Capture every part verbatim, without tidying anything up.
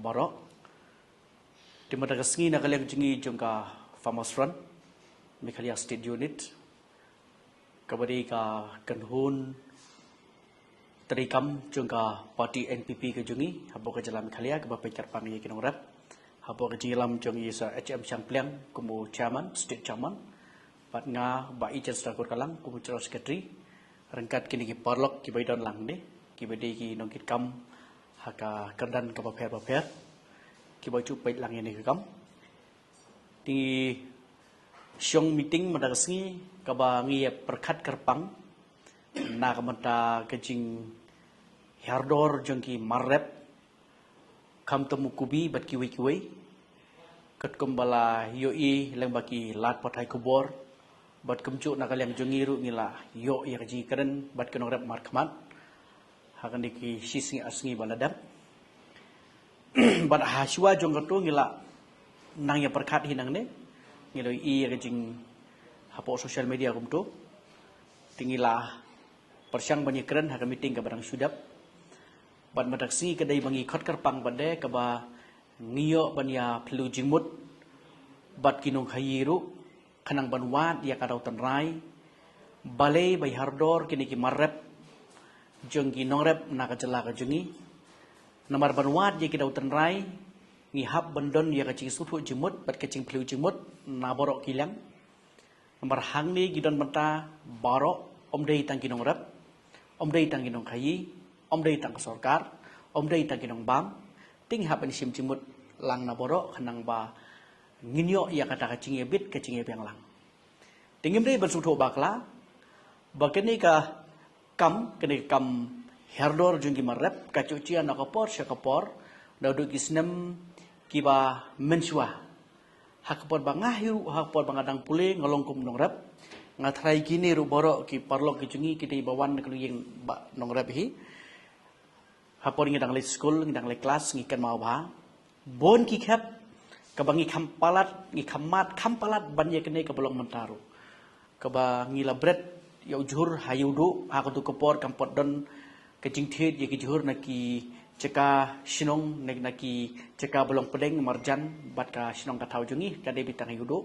baroh. Te mynta ka sngi na ka liang jong ngi jong ka Farmers Front Meghalaya State Unit, kaba dei ka kynhun treikam jong ka party N P P ka jong ngi hapoh ka jylla Meghalaya, kaba peit kyrpang ïa ki nongrep. Hapoh ka jingïalam jong i Sir H M Shangpliang kum u chairman, state chairman, bad nga Bah Ichen Sdang Kurkalang kum u general secretary. Ryngkat kine ki paralok kiba ïadon lang ne, kiba dei ki nongkitkam ha ka kyrdan kaba pher bapher, kiba ju peit lang ïa kane ka kam. Te ngi shong meeting mynta ka sngi kaba ngi ïa pyrkhat kyrpang na ka bynta ka jinghiar dor jong ki mar rep, khamtam u kubi bad kiwei kiwei. Katkum ba la ïohi lyngba ki lad pathai khubor, bad kumjuh na ka liang jong ngi ruh ngi la ïoh ïa ka jingkren bad ki nongrep markhmat ha kane ki shi sngi ar sngi ba la dep. Bad ha shuwa jong kato ngi la nang ïa pyrkhat hi nangne, ngi la ïohi ïa ka jing hapoh social media kumto. Te ngi la pyrshang ban ïa kren ha ka meeting kaba dang shu dep. Bad mynta ka sngi ka dei ba ngi khot kyrpang bad de kaba ngi ïoh ban ïa phylliew jingmut bad ki nongkhaïi ruh, khnang ban wad ïa ka daw tynrai balei ba hiar dor kine ki mar rep jong ki nongrep na ka jylla ka jong ngi. Namar ban wad ïa ki daw tynrai, ngi hap ban don ïa ka jingsngewthuh jingmut bad ka jingphylliew jingmut na baroh ki liang. Namar hangne ki don bynta baroh, ym dei tang ki nongrep, ym dei tang ki nongkhaïi, ym dei tang ka sorkar, ym dei tang ki nongbam. Te ngi hap ban shim jingmut lang na baroh khnang ba ngin ïoh ïa kata ka jingïabit ka jingïabiang lang. Te ngim dei ban sngewthuh bakla ba kane ka kam, kane ka kam hiar dor jong ki mar rep ka ju jia na ka por sha ka por, naduh ki snem kiba mynshuwa. Ha ka por ba nga hi ruh, ha ka por ba nga dang pule, nga long kum u nongrep. Nga tharai kine ruh baroh ki paralok ki jong ngi ki dei ba wan na ka longïing ba nongrep hi. Ha por ngi dang leit skul, ngi dang leit klas, ngi kynmaw bha bun ki khep kaba ngi kham palat, ngi kham mad, kham palat ban ïa kane kaba long mynta ruh. Kaba ngi la bret ïa u jhur ha ïa u duh, ha kato ka por kam pat don ka jingthied ïa ki jhur na ki jaka shnong, na, na ki jaka ba long pdeng marjan bad ka shnong ka thaw jong ngi, ka dei beit tang ha ïa u duh.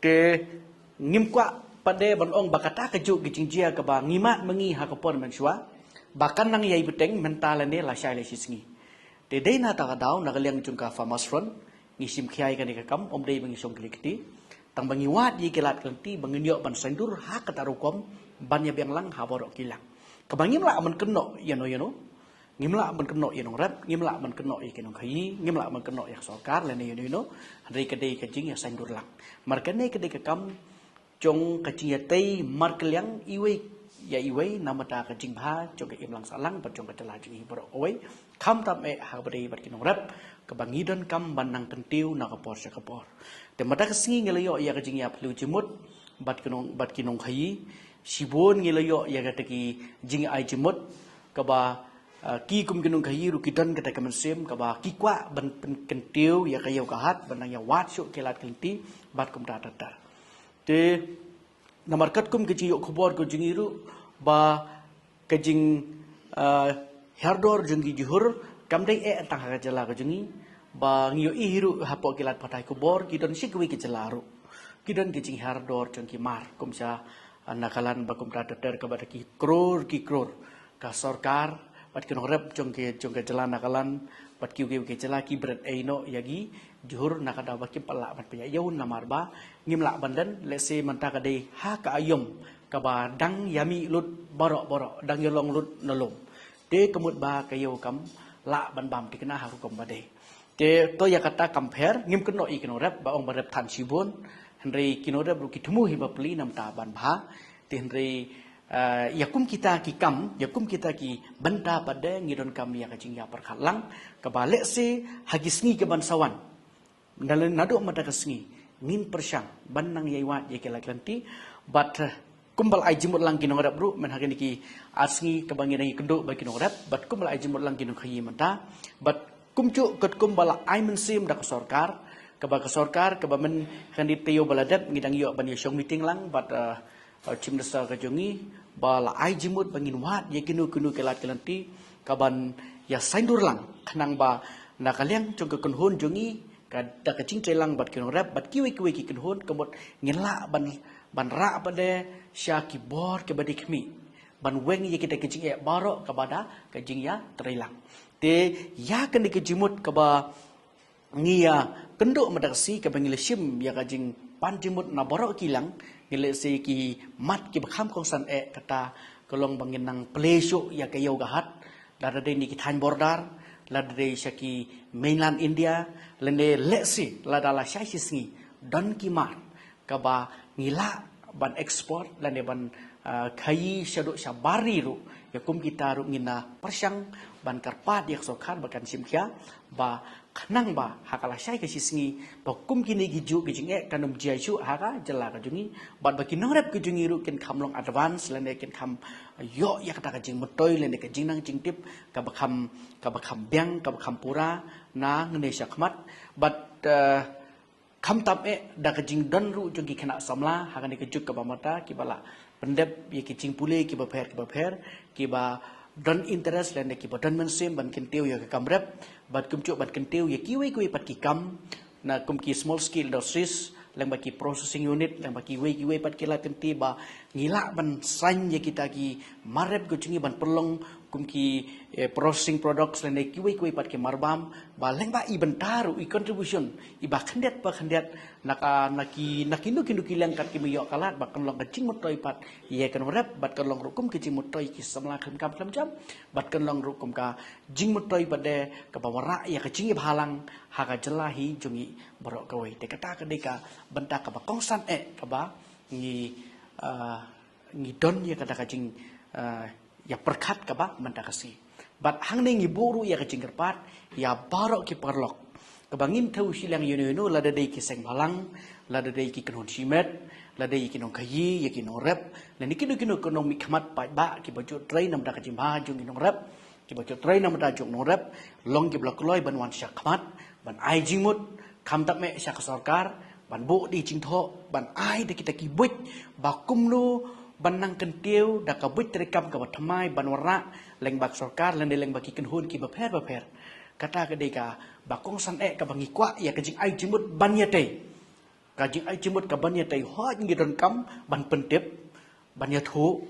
Te ngim kwah pat de ban ong ba kata kajuh ka jingjia kaba ngi mad ma ngi ha ka por mynshuwa ba kan nang ïai bteng mynta lane lashai lashisngi. Te dei na kata ka daw na ka liang jong ka Farmers Front ngi shim khia ïa kane ka kam, ym dei ba ngi shong kylli kti, tang ba ngi wad ïa ki lad ki lynti ba ngin ïoh ban saiñdur ha kata ka rukom ban ïabiang lang ha baroh ki liang. Kaba ngim lah ban kynnoh ïano ïano, ngim lah ban kynnoh ïa nongrep, ngim lah ban kynnoh ïa ki nongkhaïi, ngim lah ban kynnoh ïa ka sorkar lane ïano ïano. Hynrei ka dei ka jingïasaiñdur lang. Namar kane ka dei ka kam jong ka jingïatei markylliang iwei ïa iwei na ka bynta ka jingbha jong ka imlang sahlang bad jong ka jylla jong ngi baroh kawei, khamtam eh ha kaba dei bad ki nongrep kaba ngi donkam ban nang kyntiew na ka por sha ka por. Te mynta ka sngi ngi la ïoh ïa ka jingïaphylliew jingmut bad ki nong, bad ki nongkhaïi. Shibun ngi la ïoh ïa kata ki jingai jingmut kaba, ah, ki kum ki nongkhaïi ruh ki don kata ka mynsiem kaba ki kwah ban pynkyntiew ïa ka ïew ka hat ban nang ïawad shuh ki lad ki lynti bad kumta ter ter. Te namar katkum ka jingïoh khubor ka jong ngi ruh ba ka jing, ah, hiar dor jong ki jhur kam dei eh tang ha ka jylla ka jong ngi, ba ngi ïohi hi ruh hapoh ki lad pathai khubor ki don shi kiwei ki jylla ruh ki don ki jinghiar dor jong ki mar, kum sha, ah, Nagaland bad kumta ter ter kaba da ki klur ki klur. Ka sorkar bad ki nongrep jong ki, jong ka jylla Nagaland bad kiwei kiwei ki jylla ki bret ei noh ïa ki jhur na ka daw ba kim pat lah ban pynïaid ïa u namar ba ngim lah ban don, lehse mynta ka dei ha ka aïom kaba dang ïamih lut baroh baroh, dang ïalong lut na lum. Te ka mut ba ka ïew kam lah ban bam thikna ha rukom ba dei. Te to ïa kata kam pher, ngim kynnoh ïa ki nongrep ba ong ba rep than shibun, hynrei ki nongrep ruh ki thmu hi bapli na ka bynta ban bha. Te hynrei, eh, ïa kum kita ki kam, ïa kum kita ki bynta pat de ngi donkam ïa ka jingïapyrkhat lang kaba lehse ha ki sngi ki ban sa wan, naduh mynta ka sngi ngin pyrshang ban nang ïai wad ïa ki lad ki lynti. Bad, eh, kumba la ai jingmut lang ki nongrep ruh, mynta ha kine ki ar sngi kaba ngi dang ïakynduh bad ki nongrep, bad kumba la ai jingmut lang ki nongkhaïi mynta, bad kumjuh katkum ba la ai mynsiem da ka sorkar, kaba ka sorkar kaba mynta ha kane ka taïew ba la dep ngi dang ïoh ban ïashong meeting lang bad, eh, eh, Chief Minister ka jong ngi, ba la ai jingmut ba ngin wad ïa kino kino ki lad ki lynti kaban ïasaiñdur lang khnang ba Na ka liang jong ka kynhun jong ngi, ka da ka jingtreilang bad ki nongrep bad kiwei kiwei ki kynhun, ka mut ngin lah ban, ban rah pat de sha ki bor kiba dei khmih, ban weng ïa kita ki jingeh baroh kaba da ka jingïatreilang. Te ïa kane ka jingmut kaba ngi ïa kynduh mynta ka sngi, kaba ngi la shim ïa ka jingpan jingmut na baroh ki liang, ngi lehse ki mat kiba kham kongsan eh, kata ka long ba ngin nang plie shuh ïa ka ïew ka hat, lada dei na ki thaiñ border, lada dei sha ki mainland India, lane lehse lada la shai shi sngi don ki mar kaba ngi lah ban export lane ban, ah, khaïi shaduh shabar ri ruh, ïa kum kita ruh ngin ïa pyrshang ban kyrpad ïa ka sorkar ba kan shim khia, ba khnang ba ha ka la shai ka shi sngi ba kum kine ki juh ki jingeh kan ym jia shuh ha ka jylla ka jong ngi, bad ba ki nongrep ki jong ngi ruh kin kham long advance lane kin kham ïoh ïa kata ka jingmyntoi lane ka jingnang jingtip kaba kham, kaba kham biang, kaba kham pura na ngne sha khmat. Bad, eh, khamtam eh da ka jingdon ruh jong ki khynnah samla ha kane ka juk kaba mynta, kiba la pyndep ïa ki jingpule kiba pher kiba pher, kiba don interest lane kiba don mynsiem ban kyntiew ïa ka kam rep, bad kumjuh ban kyntiew ïa kiwei kiwei pat ki kam, na kum ki small scale industries, lyngba ki processing unit, lyngba kiwei kiwei pat ki lad kynti, ba ngi lah ban saiñ ïa kita ki mar rep ka jong ngi ban pynlong kum ki, eh, processing products lane kiwei kiwei pat ki mar bam, ba lyngba i bynta ruh, i contribution iba khyndiat ba khyndiat na ka, na ki, na kino kino ki liang kat kiba ïoh ka lad, ba kan long ka jingmyntoi pat ïa ka nongrep, bad kan long ruh kum ka jingmyntoi ki samla khlem kam khlem jam, bad kan long ruh kum ka jingmyntoi pat de kaba wanrah ïa ka jingïabhalang ha ka jylla hi jong ngi baroh kawei. Te kata ka dei ka bynta kaba kongsan eh kaba ngi, ah, ngi don ïa kata ka jing, ah, ïapyrkhat kaba mynta ka sngi. Bad hangne ngi buh ruh ïa ka jingkyrpad ïa baroh ki paralok, kaba ngim thew shiliang ïano ïano, lada dei ki seng bhalang, lada dei ki kynhun shimet, lada dei ki nongkhaïi, ïa ki nongrep, lane kino kino ki nongmihkhmat paidbah kiba ju trei namar ka jingbha jong ki nongrep, kiba ju trei namar jong ki nongrep, long kiba la kloi ban wan sha khmat ban ai jingmut, khamtam eh sha ka sorkar, ban buh da i jingthoh, ban ai da kita ki buit ba kumno ban nang kyntiew da ka buit treikam kaba thymmai ban wanrah lyngba ka sorkar lane lyngba ki kynhun kiba pher ba pher. Kata ka dei kaba kongsan eh kaba ngi kwah ïa ka jingai jingmut ban ïatei. Ka jingai jingmut ka ban ïatei, hooid ngi donkam ban pyntip, ban ïathuh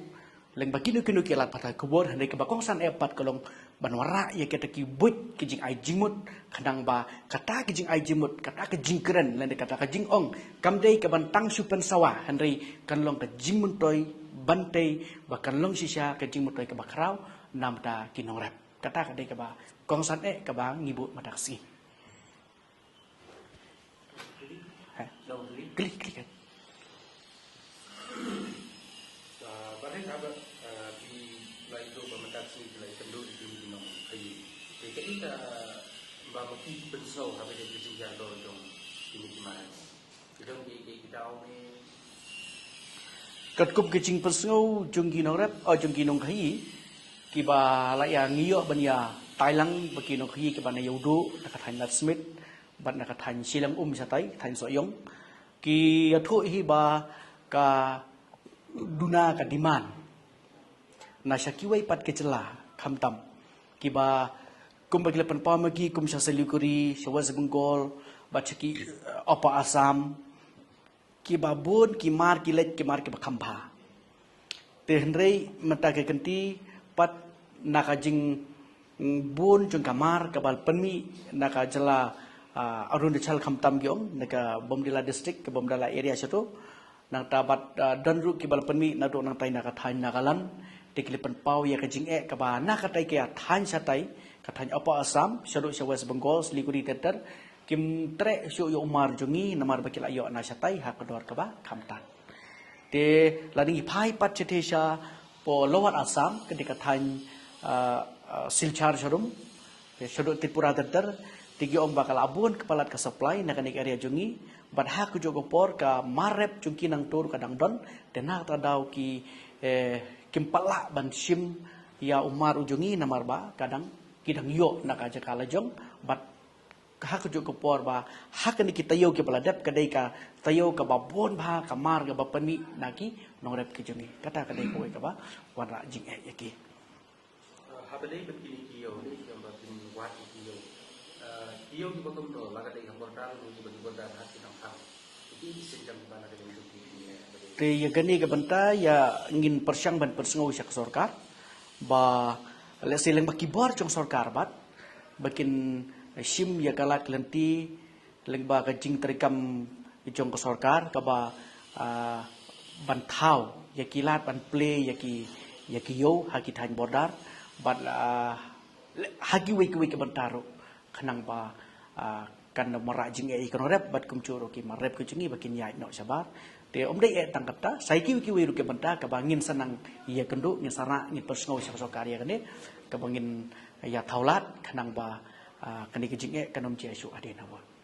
lyngba kino kino ki lad pathai khubor, hynrei kaba kongsan eh pat ka long ban wanrah ïa kita ki buit ki jingai jingmut, khnang ba kata ki jingai jingmut, kata ka jingkren lane kata ka jingong kam dei ka ban tang shu pynsawa, hynrei kan long ka jingmyntoi ban tei, ba kan long shisha ka jingmyntoi kaba khraw namar ki nongrep. Kata ka dei kaba kongsan eh kaba ngi buh mynta ka sngi. Klik, klik. Katkum ki jingpynsngew jong ki nongrep, oh, jong ki nongkhaïi, kiba la ïa ngi ïoh ban ïa treilang bad ki nongkhaïi kiba na Ïewduh, na ka thaiñ Ladthmit, bad na ka thaiñ Shillong um shatai, thaiñ Sohiong. Ki ïathuh hi ba ka duna ka demand na sha kiwei pat ki jylla khamtam, kiba kumba ki la pynpaw ma ki kum sha Siliguri, sha West Bengal, bad sha ki, eh, Upper Assam, kiba bun ki mar ki leit ki mar kiba kham bha. Te hynrei mynta ka kynti pat na ka jing, mm, bun jong ka mar kaba la pynmih na ka jylla, ah, Arunachal khamtam ki ong, na ka Bomdila district, ka Bomdila area shato. Nangta bad, ah, don ruh kiba la pynmih naduh nangtai na ka thaiñ Nagaland. Te ki la pynpaw ïa ka jingeh kaba na katai ka thaiñ shatai, ka thaiñ Upper Assam, shaduh sha West Bengal, Siliguri ter ter, kim treh shuh ïa u mar jong ngi namar ba ki la ïoh na shatai ha ka dor kaba khamtam. Te lada ngi phai pat shatei sha poh Lower Assam, ka dei ka thaiñ, ah, ah, Silchar sharum, te shaduh Tripura ter ter, te ki ong ba ka la bun ka palat ka supply na kane ka area jong ngi, bad ha kajuh ka por ka mar rep jong ki nangta ruh ka dang don, te na kata ka daw ki, eh, kim pat lah ban shim ïa u mar u jong ngi namar ba ka dang, ki dang ïoh na ka jaka la jong, bad ha kajuh ka por ba ha kane ki taïew kiba la dep ka dei ka taïew kaba bun bha ka mar kaba pynmih na ki nongrep ki jong ngi. Kata ka dei kawei kaba wanrah jingeh ïa ki. Ah, haba dei bad kine ki ïew, ne ki ong ba kin wad ïa ki ïew. Ah, Ïa ki ba kumno la ka dei ha border, ki ba ki border ha ki nang thang. Ki ki sien jam ba na ka dei ki ki. Te ïa kane ka bynta ïa ngin pyrshang ban pynsngew sha ka sorkar ba lehse leng ba ki bor jong sorkar bad ba kin shim ïa ka lad lynti leng ba ka jingtrei kam jong ka sorkar kaba ah, ban thaw ïa ki lad ban plie ïa ki ïa ki ïew ha ki thaiñ border bad ah, ha kiwei kiwei ki bynta ruh khnang ba ah, kan da mareh jingeh ïa ki nongrep bad kumjuh ruh ki marep ki jong ngi ba kin ïaid noh shabar. Te ym dei eh tang kata, sa ïa kiwei kiwei ruh ki bynta kaba ngin sa nang ïakynduh, ngin sa rah, ngin pynsngew sha ka sorkar ïa kane kaba ngin ïa thaw lad khnang ba ah, kane ka jingeh kan ym jia shuh hadien naba.